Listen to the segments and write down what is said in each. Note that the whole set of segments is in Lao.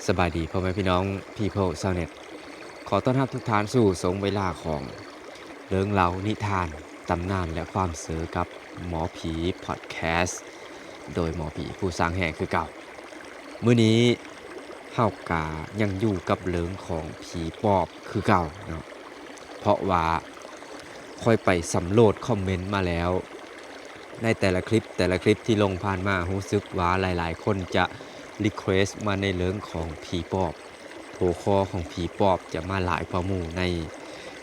ສະບາຍດີພໍ່ແມ່ພີ່ນ້ອງ People ຊາວເນັດ ຂໍຕ້ອນຮັບທຸກທ່ານສູ່ຊ່ວງເວລາຂອງເລື່ອງເລົ່ານິທານ ຕຳນານ ແລະ ຄວາມເຊີກັບໝໍຜີພອດແຄສ ໂດຍໝໍຜີຜູ້ສ້າງແຮ່ຄືເກົ່າ. ມື້ນີ້ເຮົາກະຍັງຢູ່ກັບເລື່ອງຂອງຜີປອບຄືເກົ່າເນາະ ເພາະວ່າຂ້ອຍໄປສຳຫຼວດຄອມເມັນມາແລ້ວ ໃນແຕ່ລະຄລິບ ແຕ່ລະຄລິບທີ່ລົງຜ່ານມາ ຮູ້ສຶກວ່າຫຼາຍໆຄົນຈະ request ມາໃນເລື່ອງຂອງຜີປອບ. ຫົວຂໍ້ຂອງຜີປອບຈະມາຫຼາຍກວ່າໝູ່ໃນ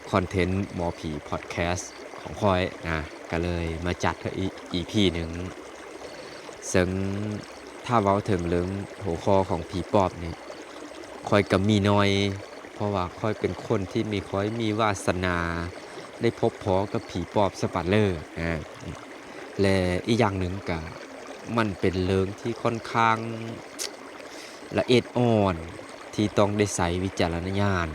ຄອນເທັນໝໍຜີພອດແຄສຂອງຂ້ອຍນະ ກະເລີຍມາຈັດໃຫ້ອີກອີພີໜຶ່ງ. ເຊິ່ງຖ້າເວົ້າເຖິງເລື່ອງຫົວຂໍ້ຂອງຜີປອບນີ້ ຂ້ອຍກະມີໜ້ອຍ ເພາະວ່າຂ້ອຍເປັນຄົນທີ່ມີ ຂ້ອຍມີວາສະໜາໄດ້ພົບພໍ້ກັບຜີປອບສະປາເລີ ອາ ແລະ ອີກຢ່າງໜຶ່ງກະ ມັນເປັນເລື່ອງທີ່ຂ້ອນຂ້າງລະອຽດອ່ອນ ທີ່ຕ້ອງໄດ້ໃຊ້ວິຈາລະນະຍານ.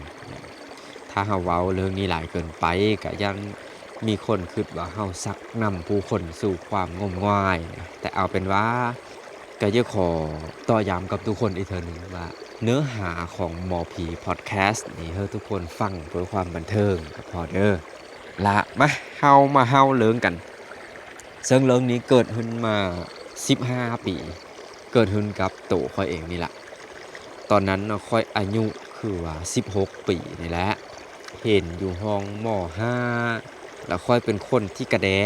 ຖ້າເຮົາເວົ້າເລື່ອງນີ້ຫຼາຍເກີນໄປ ກະຢ້ານມີຄົນຄິດວ່າເຮົາຊັກນຳຜູ້ຄົນສູ່ຄວາມງົມງາຍ. ແຕ່ເອົາເປັນວ່າ ກະຢາກຂໍເຕາະຢ້ຳກັບທຸກຄົນອີກເທື່ອໜຶ່ງວ່າ ເນື້ອຫາຂອງໝໍຜີພອດແຄສນີ້ ໃຫ້ທຸກຄົນຟັງເພື່ອຄວາມບັນເທີງກະພໍເດີ. ລະ ມາ ເຮົາມາເລົ່າເລື່ອງກັນ. ເຊິ່ງເລື່ອງນີ້ເກີດຂຶ້ນມາສິບຫ້າປີ ເກີດຂຶ້ນກັບໂຕຂ້ອຍເອງນີ້ລະ. ຕອນນັ້ນເນາະ ຂ້ອຍອາຍຸຄືວ່າສິບຫົກປີນີ້ແຫຼະ ຮຽນຢູ່ຫ້ອງ ມໍຫ້າ ລະຂ້ອຍເປັນຄົນທີ່ກະແດະ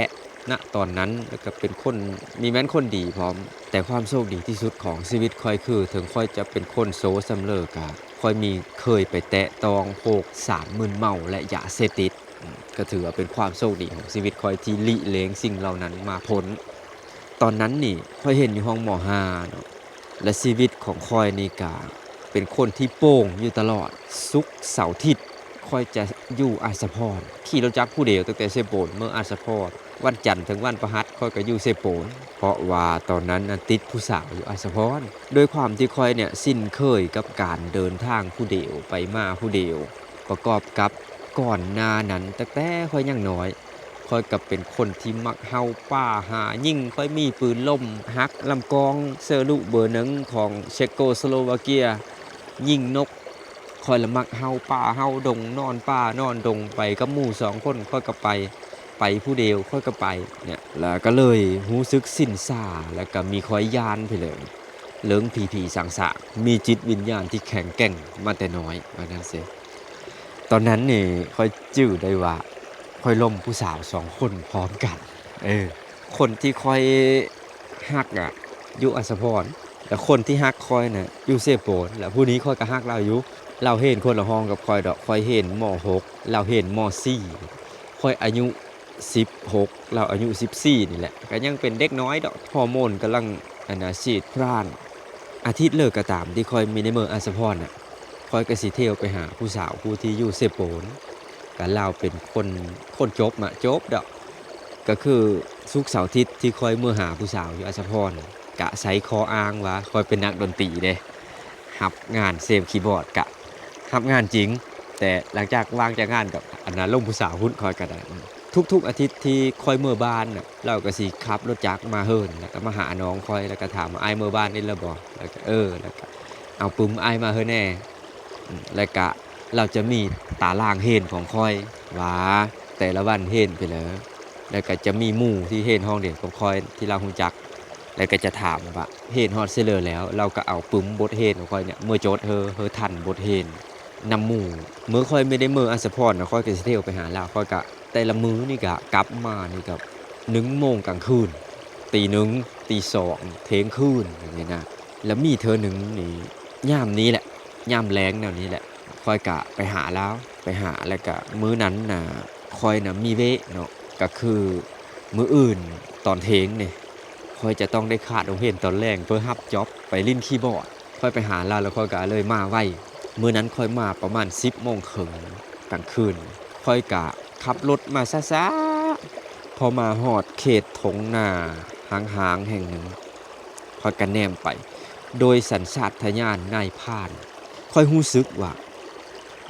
ນະຕອນນັ້ນ ລະກະເປັນຄົນ ມີແມ່ນຄົນດີພ້ອມ. ແຕ່ຄວາມໂຊກດີທີ່ສຸດຂອງຊີວິດຂ້ອຍຄື ເຖິງຂ້ອຍຈະເປັນຄົນໂຊສ່ຳເລີກະ ຂ້ອຍມີ ເຄີຍໄປແຕະຕ້ອງພວກສານມຶນເມົາ ແລະ ຢາເສບຕິດ. ກະຖືວ່າເປັນຄວາມໂຊກດີຂອງຊີວິດຂ້ອຍທີ່ຫຼີກເລງສິ່ງເຫຼົ່ານັ້ນມາພົ້ນ. ຕອນນັ້ນນີ້ຂ້ອຍຮຽນຢູ່ຫ້ອງ ມໍຫ້າ ເນາະ ແລະ ຊີວິດຂອງຂ້ອຍນີ້ກະເປັນຄົນທີ່ໂປ່ງຢູ່ຕະຫຼອດ. ສຸກເສົາທິດຂ້ອຍຈະຢູ່ອາດສະພອນ ຂີ່ລົດຈັກຜູ້ດຽວຕັ້ງແຕ່ເຊໂປນເມືອອາດສະພອນ. ວັນຈັນເຖິງວັນພະຫັດຂ້ອຍກະຢູ່ເຊໂປນ ເພາະວ່າຕອນນັ້ນນະຕິດຜູ້ສາວຢູ່ອາດສະພອນ. ດ້ວຍຄວາມທີ່ຂ້ອຍເນຍຊິນເຄີຍກັບການເດີນທາງຜູ້ດຽວ ໄປມາຜູ້ດຽວ ປະກອບກັບກ່ອນໜ້ານັ້ນ ຕັ້ງແຕ່ຂ້ອຍຍັງນ້ອຍ ຂ້ອຍກະເປັນຄົນທີ່ມັກເຫົ່າປ່າຫາຍິງ. ຂ້ອຍມີປືນລົມ ຮັກລຳກອງເຊີລຸເບີໜຶ່ງຂອງເຊັກໂກສະໂລວາເກຍ ຍິງນົກ. ຂ້ອຍລະມັກເຫົ່າປ່າເຫົ່າດົງ ນອນປ່ານອນດົງ ໄປກັບໝູ່ສອງຄົນຂ້ອຍກະໄປ ໄປຜູ້ດຽວຂ້ອຍກະໄປເນຍ. ລະກະເລີຍຮູ້ສຶກຊິນຊາ ລະກະມີຄວາມຢ້ານໄປເລີຍ ເລື່ອງຜີໆສາງໆ ມີຈິດວິນຍານທີ່ແຂງແກ່ງມາແຕ່ນ້ອຍ ວ່າຊັ້ນເຊ. ຕອນນັ້ນນີ້ຂ້ອຍຈື່ໄດ້ວ່າ ຂ້ອຍລົມຜູ້ສາວສອງຄົນພ້ອມກັນ. ເອີ ຄົນທີ່ຂ້ອຍຮັກນະຢູ່ອາດສະພອນ ແລະ ຄົນທີ່ຮັກຂ້ອຍນະຢູ່ເຊໂປນ. ແລະ ຜູ້ນີ້ຂ້ອຍກະຮັກລາວຢູ່ ລາວຮຽນຄົນລະຫ້ອງກັບຂ້ອຍດອກ ຂ້ອຍຮຽນ ມໍຫົກ ລາວຮຽນ ມໍສີ່ ຂ້ອຍອາຍຸສິບຫົກ ລາວອາຍຸສິບສີ່ນີ້ແຫຼະ ກະຍັງເປັນເດັກນ້ອຍດອກ ຮໍໂມນກຳລັງ ອັນນະ ສີດພຣານ. ອາທິດເລີກະຕາມທີ່ຂ້ອຍມີໃນເມືອອາດສະພອນນະ ຂ້ອຍກະຊິທ່ຽວໄປຫາຜູ້ສາວຜູ້ທີ່ຢູ່ເຊໂປນ ກະລາວເປັນຄົນ ຄົນຈົບມະ ຈົບດອກ. ກະຄືສຸກເສົາທິດທີ່ຂ້ອຍເມືອຫາຜູ້ສາວຢູ່ອາດສະພອນ ກະໃຊ້ຂໍ້ອ້າງວ່າຂ້ອຍເປັນນັກດົນຕີເດ້ ຮັບງານເສບຄີບອດ ກະຮັບງານຈິງ ແຕ່ຫຼັງຈາກ ວ່າງຈາກງານກະ ອັນນະ ລົມຜູ້ສາວພຸ້ນ ຂ້ອຍກະໄດ້. ທຸກໆອາທິດທີ່ຂ້ອຍເມືອບ້ານນະ ລາວກະຊິຂັບລົດຈັກມາເຮືອນ ລະກະມາຫານ້ອງຂ້ອຍ ລະກະຖາມວ່າ ອ້າຍເມືອບ້ານອີກແລ້ວບໍ່? ລະກະ ເອີ ລະກະເອົາປຶ້ມອ້າຍມາເຮືອນແດ່. ອືມ ລະກະລາວຈະມີຕາລາງຮຽນຂອງຂ້ອຍວ່າ ແຕ່ລະວັນຮຽນໄປເລີຍ ລະກະຈະມີໝູ່ທີ່ຮຽນຫ້ອງດຽວກັບຂ້ອຍທີ່ລາວຮູ້ຈັກ ລະກະຈະຖາມວ່າຮຽນຮອດເຊເລີແລ້ວ? ລາວກະເອົາປຶ້ມບົດຮຽນຂອງຂ້ອຍເນຍເມືອຈົດ ເຮີ ເຮີທັນບົດຮຽນນຳໝູ່. ເມື່ອຂ້ອຍມີໄດ້ເມືອອາດສະພອນນະ ຂ້ອຍກະຊິທ່ຽວໄປຫາລາວ ຂ້ອຍກະ ແຕ່ລະມື້ນີ້ກະກັບມານີ້ກະໜຶ່ງໂມງກາງຄືນ ຕີໜຶ່ງ ຕີສອງ ທ່ຽງຄືນ ແບບນີ້ນະ. ລະມີເທື່ອໜຶ່ງນີ້ ຍາມນີ້ແຫຼະ ຍາມແລງແນວນີ້ແຫຼະ ຂ້ອຍກະໄປຫາລາວ ໄປຫາ ລະກະມື້ນັ້ນນະ ຂ້ອຍນະມີເວກເນາະ ກະຄືມື້ອື່ນຕອນທ່ຽງນີ້ ຂ້ອຍຈະຕ້ອງໄດ້ຄາດໂຮງຮຽນຕອນແລງ ເພື່ອຮັບຈັອບໄປຫຼິ້ນຄີບອດ. ຂ້ອຍໄປຫາລາວ ລະຂ້ອຍກະເລີຍມາໄວ. ມື້ນັ້ນຂ້ອຍມາປະມານສິບໂມງເຄິ່ງກາງຄືນ ຂ້ອຍກະຂັບລົດມາຊ້າໆ ພໍມາຮອດເຂດທົ່ງນາຮ້າງໆແຫ່ງໜຶ່ງ ຂ້ອຍກະແນມໄປ ໂດຍສັນຊາດຕະຍານນາຍພານ ຂ້ອຍຮູ້ສຶກວ່າ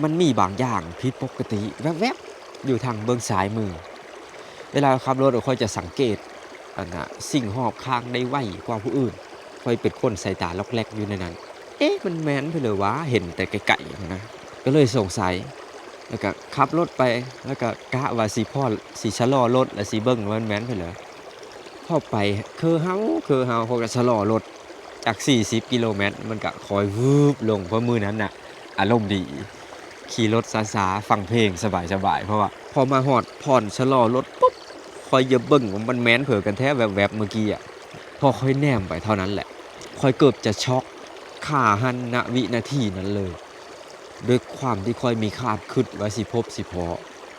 ມັນມີບາງຢ່າງຜິດປົກກະຕິແວບໆ ຢູ່ທາງເບື້ອງຊ້າຍມື. ເວລາຂ້ອຍຂັບລົດ ຂ້ອຍຈະສັງເກດ ອັນນະ ສິ່ງຮອບຂ້າງໄດ້ໄວກວ່າຜູ້ອື່ນ. ຂ້ອຍເປັນຄົນສາຍຕາລັອກແລັກຢູ່ໃນນັ້ນ. ເອະ ມັນແມ່ນເພິ່ນເລີວະ ເຫັນແຕ່ໄກໆຫັ້ນນະ ກໍເລີຍສົງໄສ ແລ້ວກໍຂັບລົດໄປ ແລ້ວກໍກະວ່າຊິພໍ ຊິຊະລໍລົດ ແລ້ວຊິເບິ່ງວ່າມັນແມ່ນເພິ່ນເລີ. ພໍໄປຄືເຮົາ ຄືເຮົາ ເຮົາກໍຊະລໍລົດ ຈາກສີ່ສິບກິໂລແມັດ ມັນກະຄ່ອຍວືບລົງ ເພາະມື້ນັ້ນນະ ອາລົມດີ ຂີ່ລົດຊ້າໆ ຟັງເພງສະບາຍໆ ເພາະວ່າພໍມາຮອດບ່ອນຊະລໍລົດປຸບ ຂ້ອຍຢາກເບິ່ງວ່າມັນແມ່ນເພີກັນແທ້ ແວັບໆ ເມື່ອກີ້ອະ. ພໍຂ້ອຍແນມໄປເທົ່ານັ້ນແຫຼະ ຂ້ອຍເກືອບຈະຊັອກຄາຫັນນະວິນາທີນັ້ນເລີຍ. ດ້ວຍຄວາມທີ່ຂ້ອຍມີຄາດຄິດວ່າຊິພົບຊິພໍ້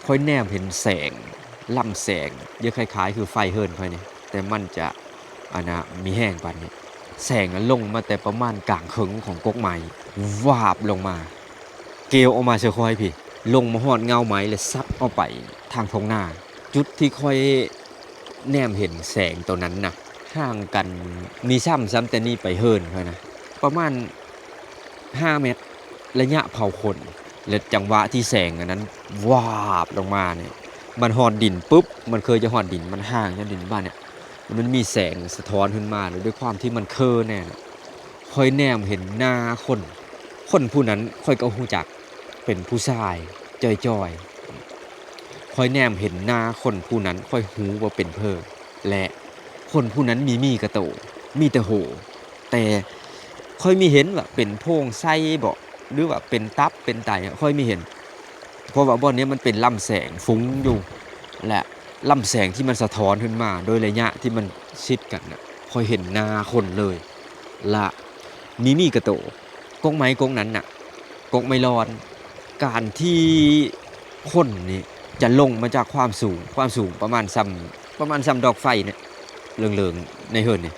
ຂ້ອຍແນມເຫັນແສງ ລຳແສງ ເອີ ຄ້າຍໆ ຄືໄຟເຮືອນຂ້ອຍນີ້ ແຕ່ມັນຈະ ອັນນະ ມີແຮງປານນີ້ ແສງນະລົງມາແຕ່ປະມານກາງເຄິ່ງຂອງກົກໄມ້ ວາບລົງມາ ເກວອອກມາໃສ່ຂ້ອຍພີ້ ລົງມາຮອດເງົາໄມ້ ແລະ ສັບອອກໄປທາງທົ່ງນາ. ຈຸດທີ່ຂ້ອຍແນມເຫັນແສງໂຕນັ້ນນະ ຫ່າງກັນ ມີຊ້ຳ ຊ້ຳແຕ່ນີ້ໄປເຮືອນຂ້ອຍນະ ປະມານຫ້າແມັດ ໄລຍະເຜົາຂົນ ແລະ ຈັງຫວະທີ່ແສງອັນນັ້ນວາບລົງມານີ້ ມັນຮອດດິນປຶບ ມັນເຄີຍຈະຮອດດິນ ມັນຫ່າງຈາກດິນປະມານເນີ້ຍ ມັນມີແສງສະທ້ອນຂຶ້ນມາ ແລ້ວດ້ວຍຄວາມທີ່ມັນເຄີແນ່ນະ ຂ້ອຍແນມເຫັນໜ້າຄົນ ຄົນຜູ້ນັ້ນຂ້ອຍກໍຮູ້ຈັກ ເປັນຜູ້ຊາຍຈ່ອຍໆ. ຂ້ອຍແນມເຫັນໜ້າຄົນຜູ້ນັ້ນ ຂ້ອຍຮູ້ວ່າເປັນເພິ່ນ ແລະ ຄົນຜູ້ນັ້ນມີໝີ່ກະໂຕ ມີແຕ່ໂຫ ແຕ່ຂ້ອຍມີເຫັນວ່າເປັນໂພງໄສ້ບໍ ຫຼືວ່າເປັນຕັບເປັນໄຕ ຂ້ອຍມີເຫັນ ເພາະວ່າບ່ອນນີ້ມັນເປັນລຳແສງຟຸ້ງຢູ່ ແລະ ລຳແສງທີ່ມັນສະທ້ອນຂຶ້ນມາໂດຍໄລຍະທີ່ມັນຊິດກັນນະ ຂ້ອຍເຫັນໜ້າຄົນເລີຍ ລະມີໝີ່ກະໂຕ ກົກໄມ້ກົກນັ້ນນະ ກົກໄມ້ລອນ ການທີ່ຄົນນີ້ຈະລົງມາຈາກຄວາມສູງ ຄວາມສູງປະມານຊ່ຳ ປະມານຊ່ຳດອກໄຟນີ້ ເຫຼືອງໆ ໃນເຮືອນນີ້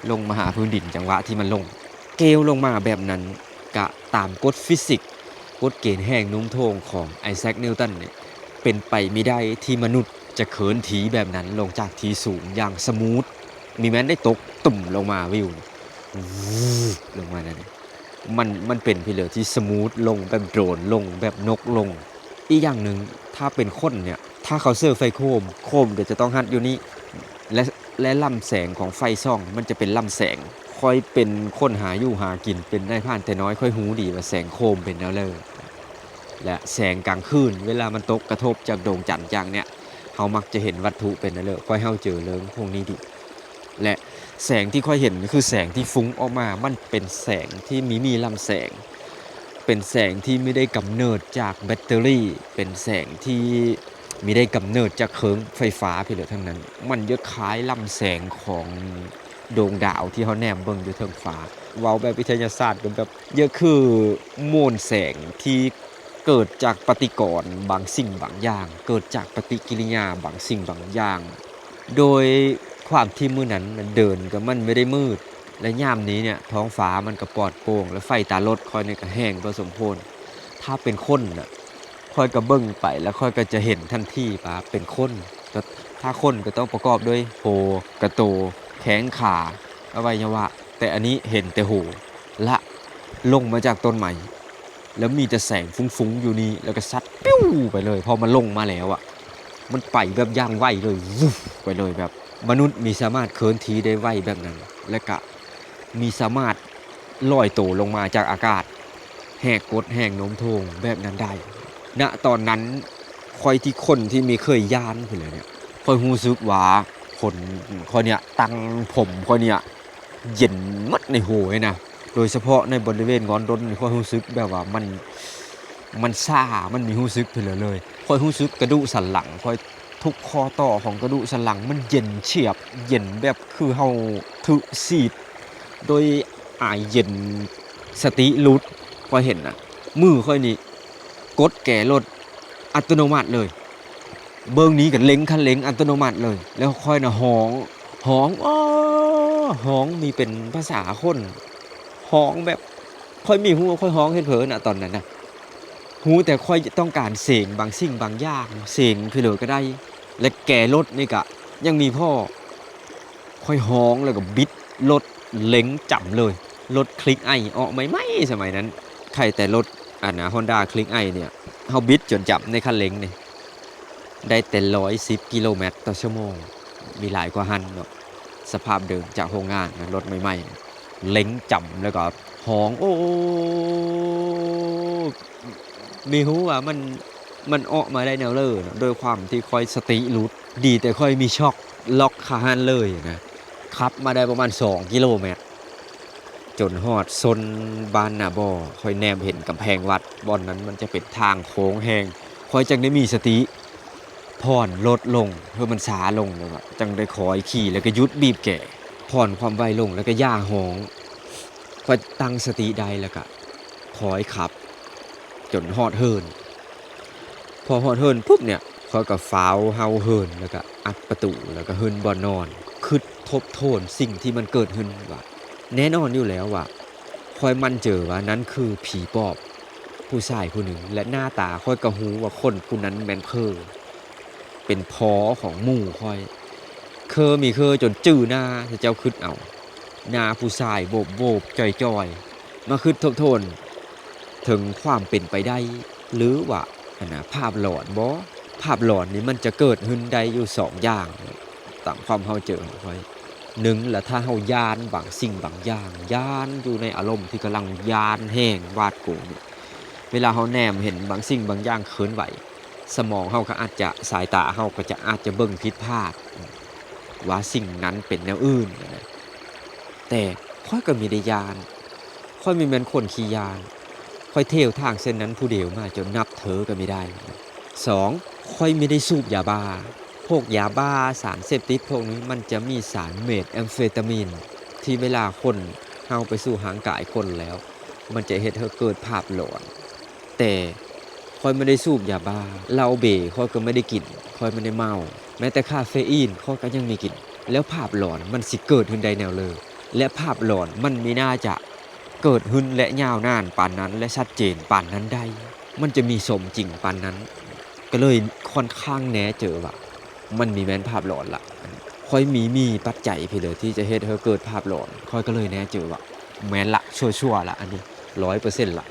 ລົງມາຫາພື້ນດິນ ຈັງຫວະທີ່ມັນລົງ ເກວລົງມາແບບນັ້ນ ກະຕາມກົດຟີຊິກ ກົດເກນແຮງໂນ້ມຖ່ວງຂອງໄອແຊັກນິວຕັນນີ້ ເປັນໄປບໍ່ໄດ້ທີ່ມະນຸດຈະເຂີນຖີແບບນັ້ນ ລົງຈາກທີ່ສູງຢ່າງສະມູດ ມີແມ່ນໄດ້ຕົກຕຸ່ມລົງມາ ວິວ ວືບ ລົງມານັ້ນ ມັນ ມັນເປັນພີ້ເລີທີ່ສະມູດລົງ ແບບໂດຣນລົງ ແບບນົກລົງ. ອີກຢ່າງໜຶ່ງ ຖ້າເປັນຄົນເນີ້ຍ ຖ້າເຂົາເຊີໄຟໂຄມ ໂຄມກໍຈະຕ້ອງຮັດຢູ່ນີ້ ແລະ ແລະ ລຳແສງຂອງໄຟສ່ອງ ມັນຈະເປັນລຳແສງ ຂ້ອຍເປັນຄົນຫາຢູ່ຫາກິນ ເປັນນາຍພານແຕ່ນ້ອຍ ຂ້ອຍຮູ້ດີວ່າແສງໂຄມເປັນແນວໃດ ແລະ ແສງກາງຄືນ ເວລາມັນຕົກກະທົບຈາກດວງຈັນ ຈາກເນີ້ຍ ເຮົາມັກຈະເຫັນວັດຖຸເປັນແນວໃດ ຂ້ອຍເຮົາເຈີເລື່ອງພວກນີ້ດີ ແລະ ແສງທີ່ຂ້ອຍເຫັນຄືແສງທີ່ຟຸ້ງອອກມາ ມັນເປັນແສງທີ່ມີໝີ່ລຳແສງ ເປັນແສງທີ່ມີໄດ້ກຳເນີດຈາກແບັດເຕີຣີ ເປັນແສງທີ່ມີໄດ້ກຳເນີດຈາກເຄື່ອງໄຟຟ້າພີ້ເລີທັງນັ້ນ ມັນຈະຄ້າຍລຳແສງຂອງດວງດາວທີ່ເຮົາແນມເບິ່ງຢູ່ເທິງຟ້າ ເວົ້າແບບວິທະຍາສາດກໍແບບ ຈະຄືໂມນແສງທີ່ເກີດຈາກປະຕິກອນບາງສິ່ງບາງຢ່າງ ເກີດຈາກປະຕິກິລິຍາບາງສິ່ງບາງຢ່າງ ໂດຍຄວາມທີ່ມື້ນັ້ນນະເດີນກໍມັນບໍ່ໄດ້ມືດ ແລະ ຍາມນີ້ເນຍທ້ອງຟ້າມັນກໍປອດໂປ່ງ ແລະ ໄຟຕາລົດຂ້ອຍນີ້ກໍແຮງພໍສົມຄວນ. ຖ້າເປັນຄົນນະ ຂ້ອຍກໍເບິ່ງໄປ ແລ້ວຂ້ອຍກໍຈະເຫັນທັນທີວ່າເປັນຄົນ. ກໍ ຖ້າຄົນກໍຕ້ອງປະກອບດ້ວຍໂຮ, ກະໂຕ, ແຂ້ງຂາ, ອະໄວຍະວະ, ແຕ່ອັນນີ້ເຫັນແຕ່ໂຮ ລະລົງມາຈາກຕົ້ນໄມ້ ແລ້ວມີແຕ່ແສງຟຸ້ງໆຢູ່ນີ້ ແລ້ວກໍສັດປິວໄປເລີຍ. ພໍມັນລົງມາແລ້ວອະ ມັນໄປແບບຢ່າງໄວເລີຍ ວຶບ ໄປເລີຍ ແບບມະນຸດມີສາມາດເຄື່ອນທີ່ໄດ້ໄວແບບນັ້ນ ແລ້ວກະມີສາມາດລອຍໂຕລົງມາຈາກອາກາດ ແຫກກົດແຮງໂນ້ມຖ່ວງແບບນັ້ນໄດ້. ນະຕອນນັ້ນ ຂ້ອຍທີ່ຄົນທີ່ມີເຄີຍຢ້ານພຸ້ນແຫຼະເນຍ ຂ້ອຍຮູ້ສຶກວ່າຂົນຂ້ອຍເນຍ ຕັ້ງຜົມຂ້ອຍເນຍ ເຢັນໝົດໃນໂຮເລີຍນະ ໂດຍສະເພາະໃນບໍລິເວນງອນດົນນີ້ ຂ້ອຍຮູ້ສຶກແບບວ່າມັນ ມັນຊາ ມັນມີຮູ້ສຶກເທື່ອເລີຍ. ຂ້ອຍຮູ້ສຶກກະດູກສັນຫຼັງຂ້ອຍ ທຸກຂໍ້ຕໍ່ຂອງກະດູກສັນຫຼັງມັນເຢັນຊຽບ ເຢັນແບບຄືເຮົາຖືກສີດໂດຍອາຍເຢັນ ສະຕິຫຼຸດ. ຂ້ອຍເຫັນນະ ມືຂ້ອຍນີ້ກົດແກລົດອັດຕະໂນມັດເລີຍ ເບິ່ງນີ້ກໍເລັງຄັນເລັງອັດຕະໂນມັດເລີຍ ແລ້ວຂ້ອຍນະຮ້ອງ ຮ້ອງ ອໍ ຮ້ອງມີເປັນພາສາຄົນ ຮ້ອງແບບ ຂ້ອຍມີຮູ້ວ່າຂ້ອຍຮ້ອງເຮັດເພີນະຕອນນັ້ນນະ ຮູ້ແຕ່ຂ້ອຍຕ້ອງການເສງບາງສິ່ງບາງຢ່າງ ເສງເພີເລີກໍໄດ້ ແລະ ແກລົດນີ້ກະຍັງມີພໍ້ ຂ້ອຍຮ້ອງແລ້ວກໍບິດລົດເລັງຈຳເລີຍ ລົດຄລິກໄອອອກໃໝ່ໆ ສະໄໝນັ້ນ ໄຄແຕ່ລົດ ອັນນະ ຮອນດ້າຄລິກໄອເນຍ ເຮົາບິດຈົນຈຳໃນຄັນເລັງນີ້ ໄດ້ແຕ່ຮ້ອຍສິບກິໂລແມັດຕໍ່ຊົ່ວໂມງ ມີຫຼາຍກວ່າຫັ້ນເນາະ. ສະພາບເດີມຈາກໂຮງງານນະ ລົດໃໝ່ໆ ເລັງຈຳ ແລ້ວກໍ ຮ້ອງ ໂອ້ ບໍ່ຮູ້ວ່າມັນ ມັນອອກມາໄດ້ແນວເລີເນາະ. ໂດຍຄວາມທີ່ຂ້ອຍສະຕິຫຼຸດ ດີແຕ່ຂ້ອຍມີຊັອກລັອກຄາຫັ້ນເລີຍນະ. ຂັບມາໄດ້ປະມານສອງກິໂລແມັດ ຈົນຮອດຊົນບ້ານນາບໍ່, ຂ້ອຍແນມເຫັນກຳແພງວັດ, ບ່ອນນັ້ນມັນຈະເປັນທາງໂຄ້ງແຮງ. ຂ້ອຍຈັ່ງໄດ້ມີສະຕິ ຜ່ອນລົດລົງໃຫ້ມັນຊ້າລົງ ແລ້ວກໍຈັ່ງໄດ້ຄ່ອຍຂີ່ ແລ້ວກໍຢຸດບີບແກ, ຜ່ອນຄວາມໄວລົງ ແລ້ວກໍຢ່າຮ້ອງ. ຂ້ອຍຕັ້ງສະຕິໄດ້ ແລ້ວກໍຄ່ອຍຂັບຈົນຮອດເຮືອນ. ພໍຮອດເຮືອນປຸບເນຍ ຂ້ອຍກໍຟ້າວເຫົ່າເຫີນ ແລ້ວກໍອັດປະຕູ ແລ້ວກໍຂຶ້ນບ່ອນນອນ, ຄິດທົບທວນສິ່ງທີ່ມັນເກີດຂຶ້ນວ່າ ແນ່ນອນຢູ່ແລ້ວວ່າ ຂ້ອຍໝັ້ນເຈີວ່ານັ້ນຄືຜີປອບຜູ້ຊາຍຜູ້ໜຶ່ງ ແລະ ໜ້າຕາຂ້ອຍກໍຮູ້ວ່າຄົນຜູ້ນັ້ນແມ່ນເພີ ເປັນພໍ່ຂອງໝູ່ຂ້ອຍ. ເຄີມີເຄີຈົນຈື່ໜ້າ, ເຈົ້າຄິດເອົາ ໜ້າຜູ້ຊາຍໂບບໆ ຈ່ອຍໆ. ມາຄິດທົບທວນເຖິງຄວາມເປັນໄປໄດ້ ຫຼືວ່າ ອັນນະ ພາບຫຼອນບໍ? ພາບຫຼອນນີ້ມັນຈະເກີດຂຶ້ນໄດ້ຢູ່ສອງຢ່າງ ຕາມຄວາມເຮົາເຈີຂອງຂ້ອຍ. ໜຶ່ງລະ ຖ້າເຮົາຢ້ານບາງສິ່ງບາງຢ່າງ, ຢ້ານຢູ່ໃນອາລົມທີ່ກຳລັງຢ້ານແຮງຫວາດກົວນີ້, ເວລາເຮົາແນມເຫັນບາງສິ່ງບາງຢ່າງເຄື່ອນໄຫວ, ສະໝອງເຮົາກໍອາດຈະ, ສາຍຕາເຮົາກໍຈະ, ອາດຈະເບິ່ງຜິດພາດວ່າສິ່ງນັ້ນເປັນແນວອື່ນນະ. ແຕ່ຂ້ອຍກໍມີໄດ້ຢ້ານ, ຂ້ອຍມີແມ່ນຄົນຂີ້ຢ້ານ. ຂ້ອຍເທວທາງເສັ້ນນັ້ນຜູ້ດຽວມາຈົນນັບເທີກໍມີໄດ້. ສອງ ຂ້ອຍມີໄດ້ສູບຢາບ້າ. ພວກຢາບ້າ, ສານເສບຕິດພວກນີ້ ມັນຈະມີສານເມດແອມເຟຕາມີນ ທີ່ເວລາຄົນເຮົາໄປສູ່ຮ່າງກາຍຄົນແລ້ວ ມັນຈະເຮັດໃຫ້ເກີດພາບຫຼອນ. ແຕ່ຂ້ອຍບໍ່ໄດ້ສູບຢາບ້າ, ເຫຼົ້າເບຂ້ອຍກໍບໍ່ໄດ້ກິນ, ຂ້ອຍບໍ່ໄດ້ເມົາ, ແມ້ແຕ່ຄາເຟອີນຂ້ອຍກໍຍັງມີກິນ. ແລ້ວພາບຫຼອນມັນຊິເກີດຂຶ້ນໄດ້ແນວເລີ? ແລະ ພາບຫຼອນມັນມີໜ້າຈະເກີດຂຶ້ນ ແລະ ຍາວນານປານນັ້ນ ແລະ ຊັດເຈນປານນັ້ນໄດ້? ມັນຈະມີສົມຈິງປານນັ້ນ? ກໍເລີຍຂ້ອນຂ້າງແນ່ເຈີວ່າ ມັນມີແມ່ນພາບຫຼອນລະ. ຂ້ອຍມີ ມີປັດໄຈພີ້ເລີຍທີ່ຈະເຮັດໃຫ້ເກີດພາບຫຼອນ, ຂ້ອຍກໍເລີຍແນ່ເຈີວ່າ ແມ່ນລະ, ຊົ່ວໆລະ, ອັນນີ້ຮ້ອຍເປີເຊັນລະ.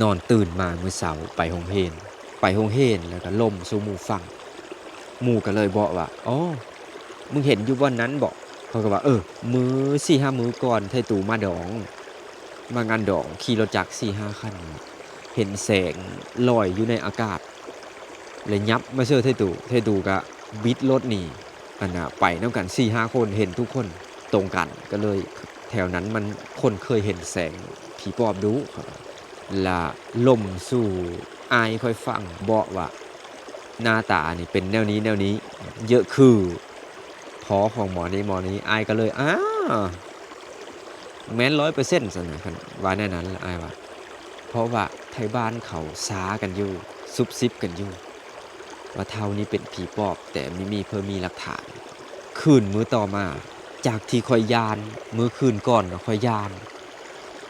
ນອນຕື່ນມາມື້ເຊົ້າໄປໂຮງຮຽນ, ໄປໂຮງຮຽນແລ້ວກໍລົມສູ່ໝູ່ຟັງ. ໝູ່ກໍເລີຍບອກວ່າ ອໍ ມຶງເຫັນຢູ່ບ່ອນນັ້ນບໍ? ຂ້ອຍກໍວ່າ ເອີ ມື້ສີ່ຫ້າມື້ກ່ອນໄທຕູມາດອງ, ມາງານດອງ, ຂີ່ລົດຈັກສີ່ຫ້າຄັນ, ເຫັນແສງລອຍຢູ່ໃນອາກາດ ແລ້ວຫຍັບມາເຊີໄທຕູ, ໄທຕູກໍບິດລົດໜີ. ອັນນ່າ ໄປນຳກັນສີ່ຫ້າຄົນ ເຫັນທຸກຄົນຕົງກັນ, ກໍເລີຍ ແຖວນັ້ນມັນຄົນເຄີຍເຫັນແສງຜີປອບດຸ. ລະລົມສູ່ອ້າຍຂ້ອຍຟັງ ບອກວ່າ ໜ້າຕານີ້ເປັນແນວນີ້ແນວນີ້, ເຍາະຄືພໍ່ຂອງໝໍນີ້ໝໍນີ້. ອ້າຍກໍເລີຍ ອ້າ ແມ່ນຮ້ອຍເປີເຊັນຊັ້ນນະ, ຄັນວ່າແນວນັ້ນລະ ອ້າຍວ່າ. ເພາະວ່າໄທບ້ານເຂົາຊາກັນຢູ່, ຊຸບຊິບກັນຢູ່ ວ່າເຖົ້ານີ້ເປັນຜີປອບ, ແຕ່ມີ ມີ ເພິ່ນມີຫຼັກຖານ. ຄືນມື້ຕໍ່ມາ, ຈາກທີ່ຂ້ອຍຢ້ານ, ມື້ຄືນກ່ອນນະຂ້ອຍຢ້ານ,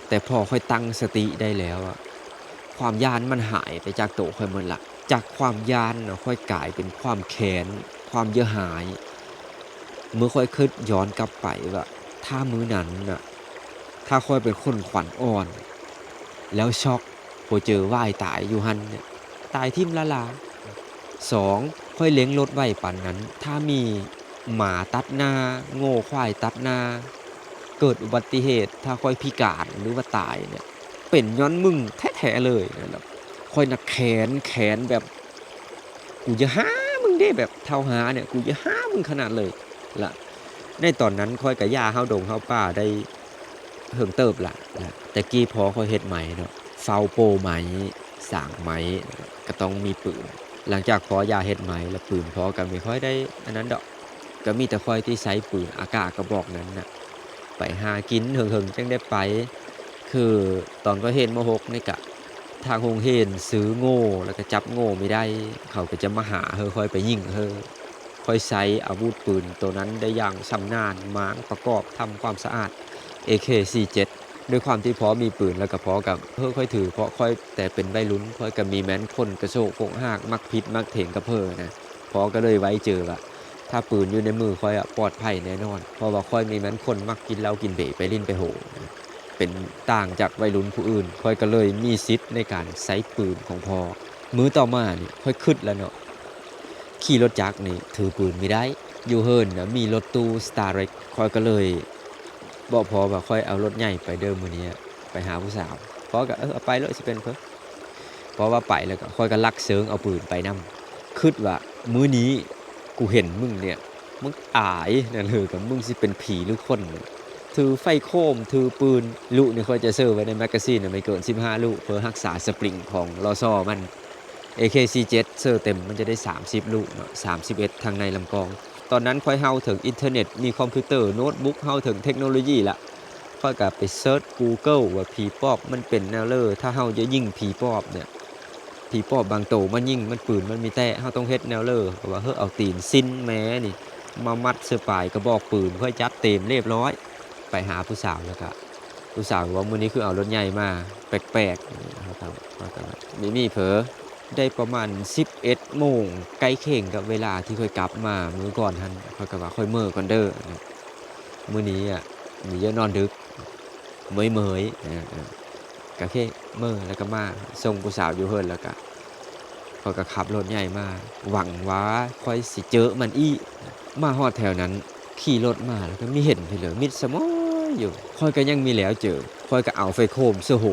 ແຕ່ພໍຂ້ອຍຕັ້ງສະຕິໄດ້ແລ້ວອະ, ຄວາມຢ້ານມັນຫາຍໄປຈາກໂຕຂ້ອຍໝົດລະ. ຈາກຄວາມຢ້ານນະ ຂ້ອຍກາຍເປັນຄວາມແຄ້ນ, ຄວາມເຍາະຮ້າຍ. ເມື່ອຂ້ອຍຄິດຍ້ອນກັບໄປວ່າ ຖ້າມື້ນັ້ນນະ, ຖ້າຂ້ອຍເປັນຄົນຂວັນອ່ອນ ແລ້ວຊັອກ ບໍ່ເຈີຫວາຍຕາຍຢູ່ຫັ້ນເນຍ, ຕາຍຖິ້ມລ້າໆ. ສອງ ຂ້ອຍເລັ່ງລົດໄວປານນັ້ນ, ຖ້າມີໝາຕັດໜ້າ, ງົວຄວາຍຕັດໜ້າ, ເກີດອຸບັດຕິເຫດ, ຖ້າຂ້ອຍພິການ ຫຼືວ່າຕາຍເນຍ ເປັນຍ້ອນມຶງແທ້ໆເລີຍ. ຂ້ອຍນະແຄ້ນ, ແຄ້ນແບບ ກູຈະຫາມຶງເດ້, ແບບເຖົ້າຫາເນຍ ກູຈະຫາມຶງຂະໜາດເລີຍລະ. ໃນຕອນນັ້ນຂ້ອຍກະຢ່າເຫົ່າດົງເຫົ່າປ່າໄດ້ເຫິງເຕີບລະ, ແຕ່ກີ້ພໍ່ຂ້ອຍເຮັດໄມ້ເນາະ, ເຝົ້າໂປ້ໄມ້, ສາງໄມ້, ກະຕ້ອງມີປືນ. ຫຼັງຈາກພໍ່ຢ່າເຮັດໄມ້ລະ, ປືນພໍ່ກະບໍ່ຄ່ອຍໄດ້ອັນນັ້ນດອກ, ກະມີແຕ່ຂ້ອຍທີ່ໃຊ້ປືນອາກາກະບອກນັ້ນນະ ໄປຫາກິນເຫິງໆຈັ່ງໄດ້ໄປ. ຄືຕອນຂ້ອຍຮຽນ ມໍຫົກ ນີ້ກະ ທາງໂຮງຮຽນຊື້ໂງ່ ແລ້ວກະຈັບໂງ່ບໍ່ໄດ້, ເຂົາກະຈະມາຫາເຮີ ຂ້ອຍໄປຍິງເຮີ. ຂ້ອຍໃຊ້ອາວຸດປືນໂຕນັ້ນໄດ້ຢ່າງຊຳນານ, ມ້າງ, ປະກອບ, ທຳຄວາມສະອາດ ເອເຄ ສີ່ເຈັດ. ດ້ວຍຄວາມທີ່ພໍ່ມີປືນ ແລ້ວກະພໍ່ກະເຮີຂ້ອຍຖື, ເພາະຂ້ອຍແຕ່ເປັນໄວລຸ້ນ ຂ້ອຍກະມີແມ່ນຄົນກະໂຊກໂຄກຮາກ ມັກຜິດມັກເຖງກັບເຮີນະ. ພໍ່ກະເລີຍໄວ້ເຈີວ່າ ຖ້າປືນຢູ່ໃນມືຂ້ອຍອະ ປອດໄພແນ່ນອນ, ເພາະວ່າຂ້ອຍມີແມ່ນຄົນມັກກິນເຫຼົ້າກິນເບ ໄປຫຼິ້ນໄປໂຫນະ, ເປັນຕ່າງຈາກໄວລຸ້ນຜູ້ອື່ນ, ຂ້ອຍກໍເລີຍມີສິດໃນການໃຊ້ປືນຂອງພໍ່. ມື້ຕໍ່ມານີ້ຂ້ອຍຄຶດແລ້ວເນາະ, ຂີ່ລົດຈັກນີ້ຖືປືນບໍ່ໄດ້, ຢູ່ເຮືອນນະມີລົດຕູ້ Starex, ຂ້ອຍກໍເລີຍບອກພໍ່ວ່າ ຂ້ອຍເອົາລົດໃຫຍ່ໄປເດີມື້ນີ້, ໄປຫາຜູ້ສາວ. ພໍ່ກໍ ເອີ ເອົາໄປໂລດ ຊິເປັນເພິ່ນ. ເພາະວ່າໄປແລ້ວກໍ ຂ້ອຍກໍລັກເຊີງເອົາປືນໄປນຳ. ຄິດວ່າ ມື້ນີ້ກູເຫັນມຶງເນ່ຍ ມຶງອາຍນະ ຫຼືກັບມຶງຊິເປັນຜີຫຼືຄົນ. ຖືໄຟໂຄມ ຖືປືນ. ລຸນີ້ຂ້ອຍຈະເຊີໄວ້ໃນແມັກກາຊີນນະ ໄມ່ເກີນສິບຫ້າລຸ ເພື່ອຮັກສາສະປຣິງຂອງລໍ້ຊໍມັນ. ເອເຄສີ່ເຈັດ ເຊີເຕັມມັນຈະໄດ້ສາມສິບລຸເນາະ ສາມສິບເອັດ ທາງໃນລຳກອງ. ຕອນນັ້ນຂ້ອຍເຮົາເຖິງອິນເຕີເນັດ ມີຄອມພິວເຕີ ໂນ້ດບຸກ ເຮົາເຖິງເທັກໂນໂລຢີລະ. ຂ້ອຍກໍໄປເສີດກູເກີ້ວ່າ ຜີປອບມັນເປັນແນວເລີ. ຖ້າເຮົາຈະຍິງຜີປອບເນ່ຍ ຜີປອບບາງໂຕມັນຍິງ ມັນ ປືນມັນມີແຕ່ ເຮົາຕ້ອງເຮັດແນວເລີ. ເພາະວ່າ ເຮີ້ ເອົາຕີນຊີ້ນແມ່ນີ້ມາມັດໃສ່ປາຍກະບອກປືນ ຂ້ອຍຈັດເຕັມລຽບຮ້ອຍ. ໄປຫາຜູ້ສາວແລ້ວກະ ຜູ້ສາວວ່າ ມື້ນີ້ຄືເອົາລົດໃຫຍ່ມາແປກໆ. ເຮົາກໍ ເຮົາກໍວ່າ ມີມີເຜີ ໄດ້ປະມານສິບເອັດໂມງ ໃກ້ຄຽງກັບເວລາທີ່ຂ້ອຍກັບມາມື້ກ່ອນຫັ້ນ. ຂ້ອຍກໍວ່າ ຂ້ອຍເມີກ່ອນເດີ ມື້ນີ້ອະ ມີເຢີະນອນດຶກ ເມີຍໆ ເອີ ເອີ ກໍແຄ່ເມີແລ້ວກໍມາສົ່ງຜູ້ສາວຢູ່ເຮືອນ ແລ້ວກໍຂ້ອຍກໍຂັບລົດໃຫຍ່ມາ ຫວັງວ່າຂ້ອຍຊິເຈີມັນອີກ. ມາຮອດແຖວນັ້ນ ຂີ່ລົດມາແລ້ວກໍມີເຫັນພີ້ເລີ ມິດສະໝອຍຢູ່. ຂ້ອຍກໍຍັງມີແລ້ວເຈີ ຂ້ອຍກໍເອົາໄຟໂຄມໂຊໂຫ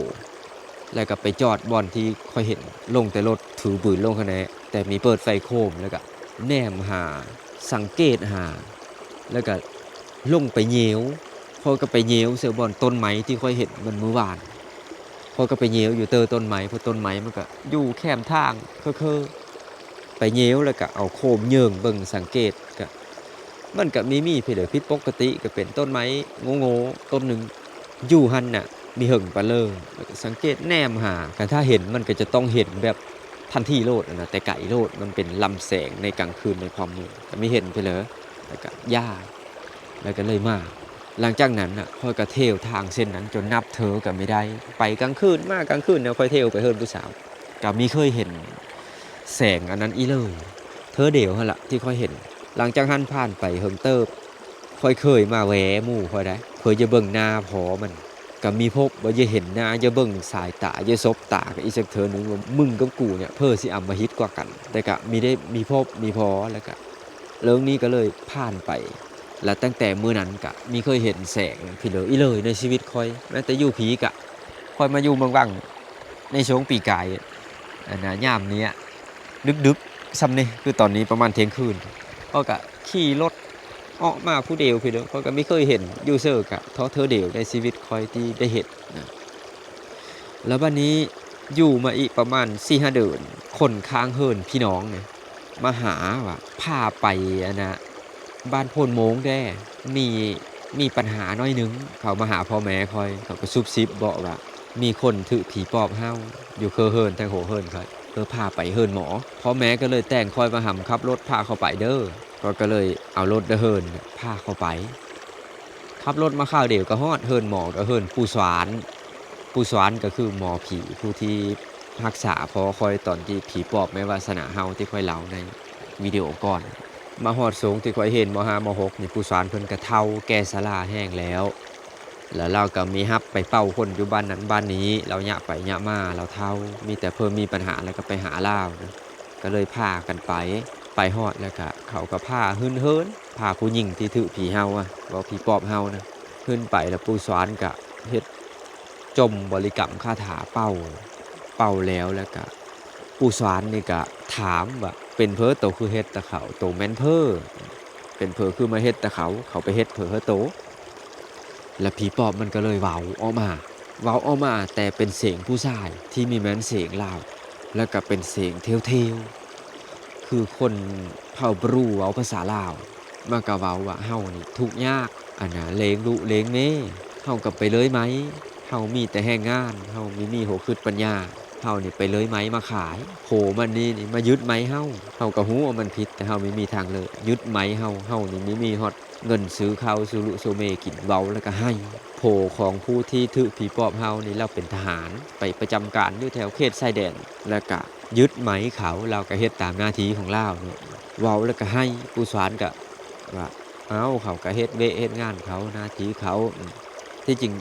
ແລ້ວກໍໄປຈອດບ່ອນທີ່ຂ້ອຍເຫັນ ລົງແຕ່ລົດ ຖືປືນລົງຄະແນ ແຕ່ມີເປີດໄຟໂຄມ ແລ້ວກໍແນມຫາ ສັງເກດຫາ ແລ້ວກໍລົງໄປແຍວ. ຂ້ອຍກໍໄປແຍວໃສ່ບ່ອນຕົ້ນໄມ້ທີ່ຂ້ອຍເຫັນມັນມື້ວານ. ຂ້ອຍກໍໄປແຍວຢູ່ເຕີຕົ້ນໄມ້ ເພາະຕົ້ນໄມ້ມັນກໍຢູ່ແຄມທາງເຄີໆ. ໄປແຍວແລ້ວກໍເອົາໂຄມເຍີງເບິ່ງ ສັງເກດ ກໍ ມັນກະມີມີພິດເລີ ຜິດປົກກະຕິ ກະເປັນຕົ້ນໄມ້ໂງ່ໆຕົ້ນໜຶ່ງ ຢູ່ຫັ້ນນະ ມີເຫິງປານເລີ. ແລ້ວກະສັງເກດແນມຫາ ຄັນຖ້າເຫັນມັນກະຈະຕ້ອງເຫັນແບບທັນທີໂລດຫັ້ນນະ ແຕ່ໄກໂລດ ມັນເປັນລຳແສງໃນກາງຄືນໃນຄວາມມືດ ກະມີເຫັນພີ້ເລີ ແລ້ວກະຢ່າ ແລ້ວກະເລີຍມາ. ຫຼັງຈາກນັ້ນນະ ຂ້ອຍກະຖຽວທາງເສັ້ນນັ້ນຈົນນັບເທີກະມີໄດ້ ໄປກາງຄືນມາກາງຄືນນະ ຂ້ອຍຖຽວໄປເຮືອນຜູ້ສາວ ກະມີເຄີຍເຫັນແສງອັນນັ້ນອີ່ເລີຍ ເທີດຽວຫັ້ນລະທີ່ຂ້ອຍເຫັນ. ຫຼັງຈາກຫັ້ນຜ່ານໄປເຫິງເຕີບ ຂ້ອຍເຄີຍມາແວ່ໝູ່ຂ້ອຍໄດ໋ ເພື່ອຈະເບິ່ງໜ້າພໍ່ມັນ ກະມີພົບວ່າ ຢ່າເຫັນໜ້າ ຢ່າເບິ່ງສາຍຕາ ຢ່າສົບຕາກັນອີກຈັກເທື່ອໜຶ່ງ ວ່າມຶງກັບກູເນ່ຍ ໃຜຊິອຳມະຫິດກວ່າກັນ. ແຕ່ກະມີໄດ້ ມີພົບມີພໍ ແລ້ວກະເລື່ອງນີ້ກະເລີຍຜ່ານໄປ ແລະ ຕັ້ງແຕ່ມື້ນັ້ນກະມີເຄີຍເຫັນແສງພີ້ເລີອີ່ເລີຍໃນຊີວິດຂ້ອຍ. ແມ້ແຕ່ຢູ່ພີ້ກະ ຂ້ອຍມາຢູ່ເມືອງວັງ ໃນຊ່ວງປີກາຍ ອັນນະ ຍາມເນີ້ຍ ດຶກໆ ຊ່ຳນີ້ ຄືຕອນນີ້ປະມານທ່ຽງຄືນ ຂ້ອຍກະຂີ່ລົດເອາະມາຜູ້ດຽວພີ້ເດີ ຂ້ອຍກະມີເຄີຍເຫັນຢູ່ເຊີ ກະເທົ່າເທີດຽວໃນຊີວິດຂ້ອຍທີ່ໄດ້ເຫັນນະ. ແລ້ວບາດນີ້ຢູ່ມາອີກປະມານສີ່ຫ້າເດືອນ ຄົນຂ້າງເຮືອນພີ່ນ້ອງນີ້ມາຫາວ່າ ພາໄປ ອັນນະ ບ້ານໂພນໂມງແດ່ ມີ ມີປັນຫາໜ້ອຍໜຶ່ງ. ເຂົາມາຫາພໍ່ແມ່ຂ້ອຍ ເຂົາກະຊຸບຊິບເບາະວ່າ ມີຄົນຖືກຜີປອບເຮົາຢູ່ເຄີເຮືອນ ແຖວໂຮເຮືອນຂ້ອຍ ເອີ ພາໄປເຮືອນໝໍ. ພໍ່ແມ່ກະເລີຍແຕ່ງຂ້ອຍວ່າ ຫຳຂັບລົດພາເຂົາໄປເດີ. ຂ້ອຍກະເລີຍເອົາລົດເດີເຮືອນພາເຂົາໄປ. ຂັບລົດມາຄາວດຽວກະຮອດເຮືອນໝໍ ກະເຮືອນປູ່ສວານ. ປູ່ສວານກະຄືໝໍຜີຜູ້ທີ່ຮັກສາພໍ່ຂ້ອຍຕອນທີ່ຜີປອບແມ່ວາສະໜາເຮົາ ທີ່ຂ້ອຍເລົ່າໃນວິດີໂອກ່ອນ. ມາຮອດຊ່ວງທີ່ຂ້ອຍຮຽນ ມໍຫ້າ ມໍຫົກນີ້ ປູ່ສວານເພິ່ນກະເຖົ້າແກ່ຊະລາແຮງແລ້ວ ແລ້ວລາວກະມີຮັບໄປເປົ່າຄົນຢູ່ບ້ານນັ້ນບ້ານນີ້ ລາວຍະໄປຍະມາ ລາວເຖົ້າ ມີແຕ່ເພິ່ນມີປັນຫາແລ້ວກະໄປຫາລາວນະ. ກະເລີຍພາກັນໄປ ໄປຮອດແລ້ວກະ ເຂົາກະພາຂຶ້ນເຮືອນ ພາຜູ້ຍິງທີ່ຖືກຜີເຮົາອະ ເວົ້າຜີປອບເຮົານະ ຂຶ້ນໄປແລ້ວ ປູ່ສວານກະເຮັດ ຈົ່ມບໍລິກຳຄາຖາເປົ່າ ເປົ່າແລ້ວ ແລ້ວກະ ປູ່ສວານນີ້ກະຖາມວ່າ ເປັນເພີໂຕຄືເຮັດຕາເຂົາ ໂຕແມ່ນເພີ ເປັນເພີຄືມາເຮັດຕາເຂົາ ເຂົາໄປເຮັດເພີເຮີໂຕ. ແລ້ວຜີປອບມັນກະເລີຍເວົ້າອອກມາ ເວົ້າອອກມາແຕ່ເປັນສຽງຜູ້ຊາຍທີ່ມີແມ່ນສຽງລາວ ແລ້ວກະເປັນສຽງແຜ່ວໆ ຄືຄົນເຜົ່າບຣູເວົ້າພາສາລາວ ມັນກະເວົ້າວ່າ ເຮົານີ້ທຸກຍາກ ອັນນະ ລ້ຽງລູກລ້ຽງເມ ເຮົາກະໄປເລີຍໄໝ ເຮົາມີແຕ່ແຮງງານ ເຮົາມີມີຫົວຄິດປັນຍາ ເຮົານີ້ໄປເລີຍໄໝມາຂາຍ ໂພມັນນີ້ນີ້ມາຍຶດໄໝເຮົາ ເຮົາກະຮູ້ວ່າມັນຜິດ ແຕ່ເຮົາມີມີທາງເລີກ ຍຶດໄໝເຮົາ ເຮົານີ້ມີມີຮອດເງິນຊື້ເຂົ້າສູ່ລູກສູ່ເມກິນ ເວົ້າແລ້ວກະໄຫ້. ໂພຂອງຜູ້ທີ່ຖືກຜີປອບເຮົານີ້ ລາວເປັນທະຫານ ໄປປະຈຳການຢູ່ແຖວເຂດຊາຍແດນ ແລ້ວກະຍຶດໄໝເຂົາ ລາວກະເຮັດຕາມໜ້າທີ່ຂອງລາວເນາະ ເວົ້າແລ້ວກະໄຫ້ ປູ່ສວານກະວ່າ ເອົ້າ ເຂົາກະເຮັດວຽກເຮັດງານເຂົາ ໜ້າທີ່ເຂົາ ທີ່ຈິງ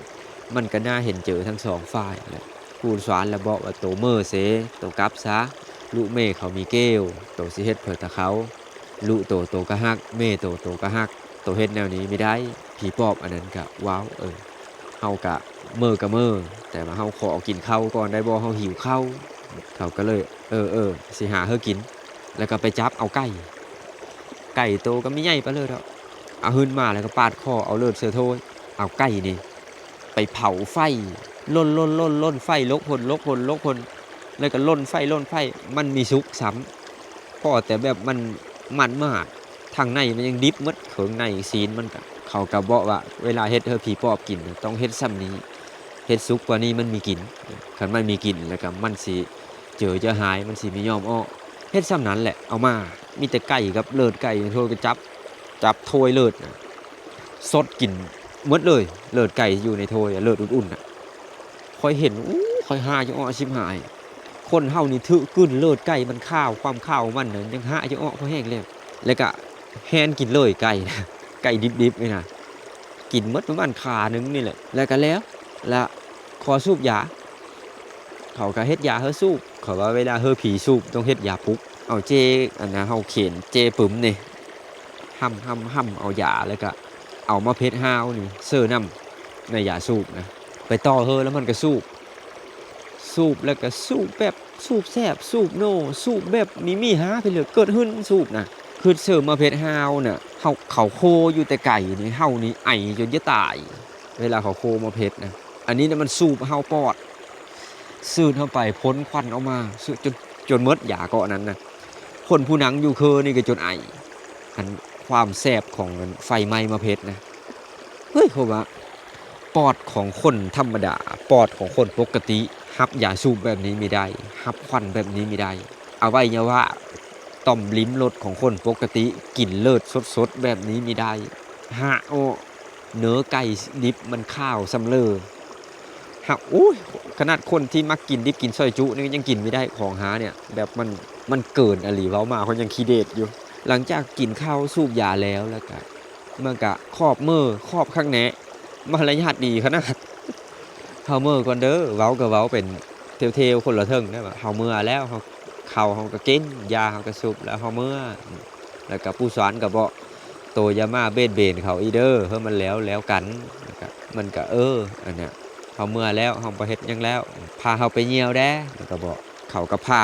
ມັນກະໜ້າເຫັນເຈີທັງສອງຝ່າຍແຫຼະ ປູ່ສວານລະບອກວ່າ ໂຕເມີເຊ ໂຕກັບຊະ ລູກເມເຂົາມີເກວ ໂຕຊິເຮັດເພີຕາເຂົາ ລູກໂຕ ໂຕກະຮັກ ເມໂຕ ໂຕກະຮັກ ໂຕເຮັດແນວນີ້ບໍ່ໄດ້. ຜີປອບອັນນັ້ນກະເວົ້າ ເອີ ເຮົາກະເມີກະເມີ ແຕ່ວ່າເຮົາຂໍກິນເຂົ້າກ່ອນໄດ້ບໍ່ ເຮົາຫິວເຂົ້າ. ເຂົາກໍເລີຍ ເອີໆ ຊິຫາໃຫ້ກິນ. ແລ້ວກໍໄປຈັບເອົາໄກ່ ໄກ່ໂຕກໍມີໃຫຍ່ປານເລີດດອກ. ເອົາຂຶ້ນມາແລ້ວກໍປາດຄໍເອົາເລີດໃສ່ຖ້ວຍ. ເອົາໄກ່ນີ້ໄປເຜົາໄຟ ລົນໆໆໆ ໄຟລຸກພົ້ນ ລຸກພົ້ນ ລຸກພົ້ນ ແລ້ວກໍລົນໄຟ ລົນໄຟ ມັນມີສຸກຊ້ຳ ພໍແຕ່ແບບມັນ ມັນມາກ ທາງໃນມັນຍັງດິບໝົດ ເຄິ່ງໃນຊີ້ນມັນກະ ເຂົາກະເວົ້າວ່າ ເວລາເຮັດໃຫ້ຜີປອບກິນນະ ຕ້ອງເຮັດສ່ຳນີ້ ເຮັດສຸກກວ່ານີ້ມັນມີກິນ. ຄັນມັນມີກິນແລ້ວກະມັນຊິເຈີຈະຫາຍ ມັນຊິບໍ່ຍອມອອກ. ເຮັດສ່ຳນັ້ນແຫຼະ ເອົາມາ ມີແຕ່ໄກ່ກັບເລີດໄກ່ ໂທກະຈັບ ຈັບຖ້ວຍເລີດນະ ສົດກິນໝົດເລີຍ ເລີດໄກ່ຢູ່ໃນຖ້ວຍ ເລີດອຸ່ນໆນະ. ຂ້ອຍເຫັນ ໂອ້ ຂ້ອຍຫາຈະເອາະຊິບຫາຍ. ຄົນເຮົານີ້ຖືກກືນເລີດໄກ່ ມັນຄາວ ຄວາມຄາວມັນນະ ຍັງຫາຈະເອາະພໍແຮງແລ້ວ. ແລ້ວກະແຮ່ນກິນເລີຍໄກ່ ໄກ່ດິບໆນີ້ນະ ກິນໝົດປະມານຄາໜຶ່ງນີ້ແຫຼະ ແລ້ວກະແລ້ວ. ລະຂໍສູບຢາ ເຂົາກະເຮັດຢາໃຫ້ສູບ ເຂົາວ່າເວລາໃຫ້ຜີສູບຕ້ອງເຮັດຢາປຸກ. ເອົາເຈ້ ອັນນະ ເຮົາເຂນເຈ້ປຶມນີ້ ຫ້ຳໆໆ ເອົາຢາ ແລ້ວກະເອົາໝາກເຜັດຫ້າວນີ້ເສີນ້ຳໃນຢາສູບນະ ໄປຕໍ່ເຮີ ແລ້ວມັນກະສູບ ສູບແລ້ວກະສູບແບບສູບແສບ ສູບໂນ ສູບແບບມີມີຫາໄປເລີຍ ເກີດຫຶ່ນສູບນະ. ຄຶດເສີໝາກເຜັດຫ້າວນະ ເຮົາ ເຂົາໂຄຢູ່ແຕ່ໄກນີ້ ເຮົານີ້ໄອຈົນຈະຕາຍ ເວລາເຂົາໂຄໝາກເຜັດນະ. ອັນນີ້ນະມັນສູບເຮົາປອດ ສູດເຮົາໄປ ພົ້ນຄວັນອອກມາ ສູດຈົນ ຈົນໝົດຢາເກາະນັ້ນນະ. ຄົນຜູ້ນັ່ງຢູ່ເຄີນີ້ກໍຈົນໄອ ອັນຄວາມແສບຂອງອັນໄຟໄໝ້ໝາກເຜັດນະ. ເຮີ້ຍ ເພາະວ່າປອດຂອງຄົນທຳມະດາ ປອດຂອງຄົນປົກກະຕິ ຮັບຢາສູບແບບນີ້ບໍ່ໄດ້ ຮັບຄວັນແບບນີ້ບໍ່ໄດ້. ອະໄວຍະວະຕ່ອມລິມລົດຂອງຄົນປົກກະຕິ ກິນເລີດສົດໆແບບນີ້ບໍ່ໄດ້ ຫາກເອາະ ເນື້ອໄກ່ດິບມັນຄາວສ່ຳເລີ. ຫາກ ໂອ້ຍ ຂະໜາດຄົນທີ່ມັກກິນດິບ ກິນຊອຍຈຸນີ້ກໍຍັງກິນບໍ່ໄດ້ ຂອງຫານີ້ ແບບມັນ ມັນເກີນອີ່ຫຼີ. ເວົ້າມາຂ້ອຍຍັງຂີ້ເດດຢູ່. ຫຼັງຈາກກິນເຂົ້າສູບຢາແລ້ວ ແລ້ວກະ ມັນກະຂອບເມີ ຂອບຄັກແນ່ ມາລະຍາດດີຂະໜາດ. ເຮົາເມີກ່ອນເດີ ເວົ້າກໍເວົ້າເປັນ ເທວໆ ຄົນລະເທິງໄດ້ວ່າ ເຮົາເມືອແລ້ວ ເຮົາ ເຂົ້າເຮົາກໍກິນ ຢາເຮົາກໍສູບ ແລ້ວເຮົາເມືອ. ແລ້ວກໍຜູ້ສອນກໍບອກ ໂຕຢ່າມາເບດເບນເຂົາອີກເດີ ໃຫ້ມັນແລ້ວ ແລ້ວກັນ. ແລ້ວກໍມັນກໍ ເອີ ອັນນະ ເຮົາເມືອແລ້ວ ເຮົາບໍ່ເຮັດຫຍັງແລ້ວ ພາເຮົາໄປຍ່ຽວແດ່ ມັນກໍບອກ. ເຂົາກໍພາ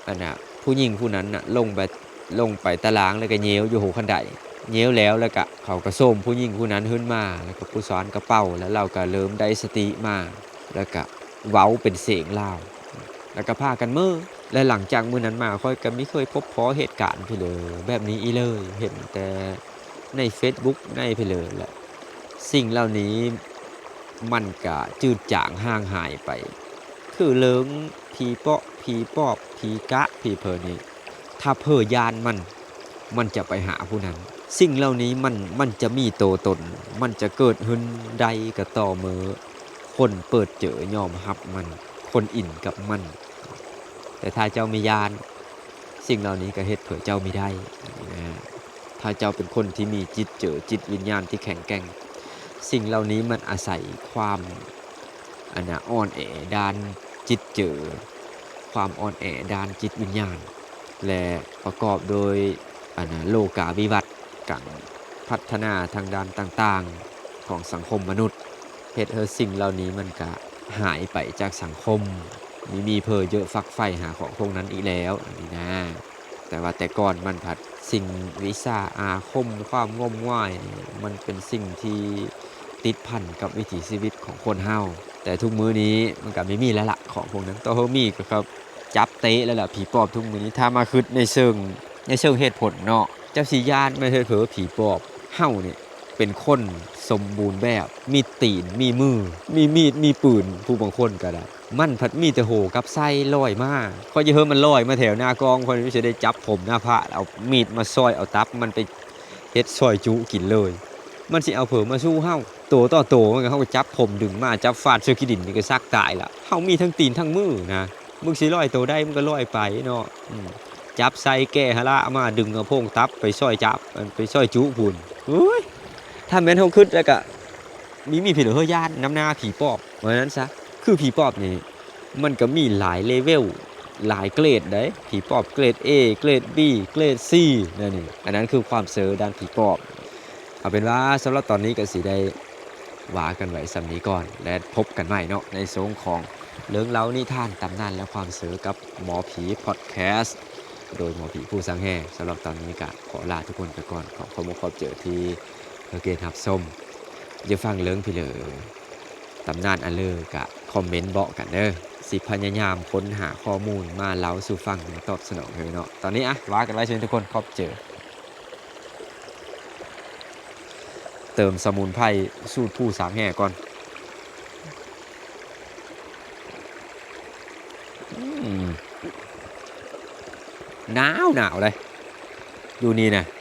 ອັນນະ ຜູ້ຍິງຜູ້ນັ້ນນະ ລົງໄປ ລົງໄປຕາລ່າງ ແລ້ວກໍຍ່ຽວຢູ່ຫົວຄັນໄດ. ຍ່ຽວແລ້ວ ແລ້ວກະເຂົາກະໂສມຜູ້ຍິງຜູ້ນັ້ນຂຶ້ນມາ ແລ້ວກະຜູ້ສອນກະເປົ່າ ແລ້ວລາວກະເລີ່ມໄດ້ສະຕິມາ ແລ້ວກະເວົ້າເປັນສຽງລາວ ແລ້ວກະພາກັນເມີ. ແລະ ຫຼັງຈາກມື້ນັ້ນມາ ຂ້ອຍກະບໍ່ເຄີຍພົບພໍ້ເຫດການເພີເລີແບບນີ້ອີກເລີຍ ເຫັນແຕ່ໃນເຟສບຸກໃນເພີເລີແຫຼະ. ສິ່ງເຫຼົ່ານີ້ມັນກະຈືດຈາງຫ່າງຫາຍໄປ ຄືເລື່ອງຜີເປາະ ຜີປອບ ຜີກະ ຜີເພີນີ້ ຖ້າເພີຢ້ານມັນ ມັນຈະໄປຫາຜູ້ນັ້ນ. ສິ່ງເຫຼົ່ານີ້ມັນ ມັນຈະມີໂຕຕົນ ມັນຈະເກີດຂຶ້ນໄດ້ກໍຕໍ່ເມື່ອຄົນເປີດເຈີຍອມຮັບມັນ ຄົນອິນກັບມັນ. ແຕ່ຖ້າເຈົ້າບໍ່ຢ້ານ ສິ່ງເຫຼົ່ານີ້ກໍເຮັດເພື່ອເຈົ້າບໍ່ໄດ້ນະ. ຖ້າເຈົ້າເປັນຄົນທີ່ມີຈິດເຈີ ຈິດວິນຍານທີ່ແຂງແກ່ງ ສິ່ງເຫຼົ່ານີ້ມັນອາໄສຄວາມ ອັນນະ ອ່ອນແອດ້ານຈິດເຈີ ຄວາມອ່ອນແອດ້ານຈິດວິນຍານ ແລະ ປະກອບໂດຍ ອັນນະ ໂລກາວິວັດ ການພັດທະນາທາງດ້ານຕ່າງໆຂອງສັງຄົມມະນຸດ ເຮັດໃຫ້ສິ່ງເຫຼົ່ານີ້ມັນກະຫາຍໄປຈາກສັງຄົມ ມີມີເພີເຢີະຝັກໃຝ່ຫາຂອງພວກນັ້ນອີກແລ້ວນີ້ນາ. ແຕ່ວ່າແຕ່ກ່ອນມັນພັດ ສິ່ງວິຊາອາຄົມ ຄວາມງົມງາຍນີ້ ມັນເປັນສິ່ງທີ່ຕິດພັນກັບວິຖີຊີວິດຂອງຄົນເຮົາ. ແຕ່ທຸກມື້ນີ້ມັນກະບໍ່ມີແລ້ວລະ ຂອງພວກນັ້ນ ຕໍ່ເຮົາມີກໍ ກໍຈັບເຕະແລ້ວລະ ຜີປອບທຸກມື້ນີ້. ຖ້າມາຄິດໃນເຊີງ ໃນເຊີງເຫດຜົນເນາະ ເຈົ້າຊິຢ້ານແມ່ນເຫດເຜີຜີປອບ. ເຮົານີ້ເປັນຄົນສົມບູນແບບ ມີຕີນ ມີມື ມີມີດ ມີປືນ ຜູ້ບາງຄົນກໍໄດ້ ມັນພັດມີແຕ່ໂຫກັບໄສ້ລອຍມາ. ຂ້ອຍຈະເຮີມັນລອຍມາແຖວໜ້າກ້ອງ ຂ້ອຍຊິໄດ້ຈັບຜົມໜ້າຜາກ ເອົາມີດມາຊອຍ ເອົາຕັບມັນໄປເຮັດຊອຍຈຸກິນເລີຍ. ມັນຊິເອົາເຜີມາສູ້ເຮົາ ໂຕຕໍ່ໂຕ ມັນກໍ ເຮົາກໍຈັບຜົມດຶງມາ ຈັບຟາດໃສ່ຂີ້ດິນນີ້ກໍສັກຕາຍລະ. ເຮົາມີທັງຕີນທັງມືນະ ມຶງຊິລອຍໂຕໃດ ມັນກໍລອຍໄປເນາະ. ອືມ ຈັບໃສ່ແກ່ຫະລະມາ ດຶງເອົາໂພງຕັບໄປຊອຍຈັບ ໄປຊອຍຈຸພຸ້ນ. ໂອ້ຍ ຖ້າແມ່ນເຮົາຄິດແລ້ວກະມີ ມີຜີເຫຼືອເຮີຢ້ານນຳໜ້າຜີປອບ ວ່ານັ້ນຊະ. ຄືຜີປອບນີ້ ມັນກໍມີຫຼາຍເລເວວ ຫຼາຍເກຣດໃດ໋ ຜີປອບເກຣດ A ເກຣດ B ເກຣດ C ແນວນີ້. ອັນນັ້ນຄືຄວາມເຊີດ້ານຜີປອບ. ເອົາເປັນວ່າສຳລັບຕອນນີ້ກໍຊິໄດ້ ວ່າກັນໄວ້ສ່ຳນີ້ກ່ອນ ແລະ ພົບກັນໃໝ່ເນາະ ໃນຊ່ວງຂອງເລື່ອງເລົ່ານິທານຕຳນານ ແລະ ຄວາມເຊີກັບໝໍຜີພອດແຄສ ໂດຍໝໍຜີຜູ້ສັງແຮ່. ສຳລັບຕອນນີ້ກະຂໍລາທຸກຄົນໄປກ່ອນ ຂໍຂອບອົກຂອບໃຈທີ່ເຮັດຮັບຊົມ. ຢາກຟັງເລື່ອງພີເລີ ຕຳນານອັນເລີກະຄອມເມັນບອກກັນເດີ ຊິພະຍາຍາມຄົ້ນຫາຂໍ້ມູນມາເລົ່າສູ່ຟັງ ມາຕອບສະໜອງເດີເນາະ. ຕອນນີ້ອະ ວ່າກັນໄວ້ເຊີນທຸກຄົນ ຂອບໃຈ. ເຕີມສະໝຸນໄພສູດຜູ້ສັງແຮ່ກ່ອນ. ອືມ ໜາວໜາວເດ້ຢູ່ນີ້ນະ.